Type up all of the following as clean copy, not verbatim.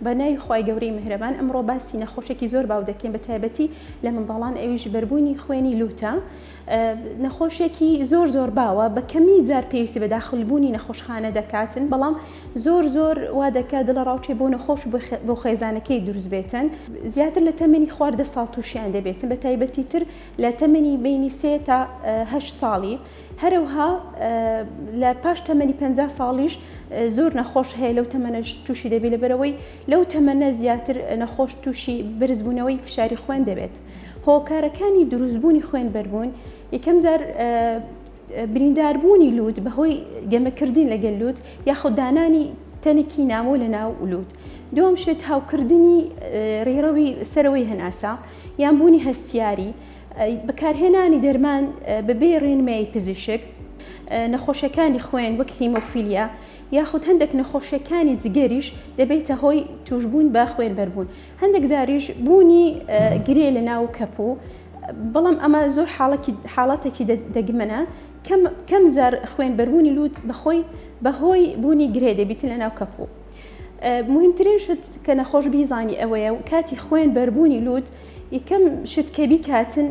بە ناوی خوای گەورەی میهرەبان ئەمڕۆ باسی نەخۆشێکی زۆر باو دەکەین بە تایبەتی لە منداڵان ئەویش بەربوونی خوێنی لوتە نەخۆشێکی زۆر زۆر باوە بە کەمی جار پێویستی بە داخلبوونی نەخۆشخانە دەکاتن بەڵام زۆر زۆر وا دەکات دڵەڕاوکێ بۆ نەخۆش بۆ خێزانەکەی دروست بێتن زیاتر لە تەمەنی خوار دە ساڵ تووشیان دەبێتن بە تایبەتی تر لە تەمەنی بینی سێ تا هەشت ساڵی هەرەوها لە پاش تەمەنی 50 ساڵیش زۆر نەخۆش هەیە لەو تەمەنەش تووشی دەبێت لەبەرەوەی لەو تەمەنە زیاتر نەخۆش تووشی بەرزبوونەوەی فشاری خوێن دەبێت. هۆکارەکانی دروستبوونی خوێنبەربوون یەکەم جار برینداربوونی لووت بەهۆی گەمەکردن لەگەل لووت یاخود دانانی تەنێکی نامۆ لە ناو لووت. دووەم شت هاوکردنی ڕێڕەوی سەرەوەی هەناسە یان بوونی هەستیاری، بەکارهێنانی دەرمان بەبێ ڕێنمایی پزیشک، نەخۆشیەکانی خوێن وەک هیمۆفیلیا یاخود هەندێک نەخۆشیەکانی جگەریش دەبێتە هۆی توشبوون بە خوێنبەربوون. هەندێک جاریش بوونی گرێ لە ناو کەپوو، بەڵام ئەمە زۆر حاڵەتێکی دەگمەنە، کەم جار خوێنبەربوونی لووت بەخۆی بەهۆی بوونی گرێ دەبیتن لە ناو کەپوو. موهیمترین شت کە نەخۆش بیزانی ئەوەیە کاتی خوێن بەربوونی لووت یەکەم شت کە بیکاتن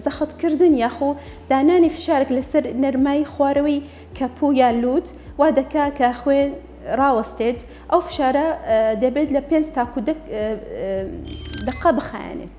زەختکردن یاخۆ دانانی فشارێک لەسەر نەرمایی خوارەوەی کەپوو یان لووت وا دەکا کە خوێن ڕاوەستێت، ئەو فشارە دەبێت لە پێنج تاکوو دە دەقە بخایەنێت.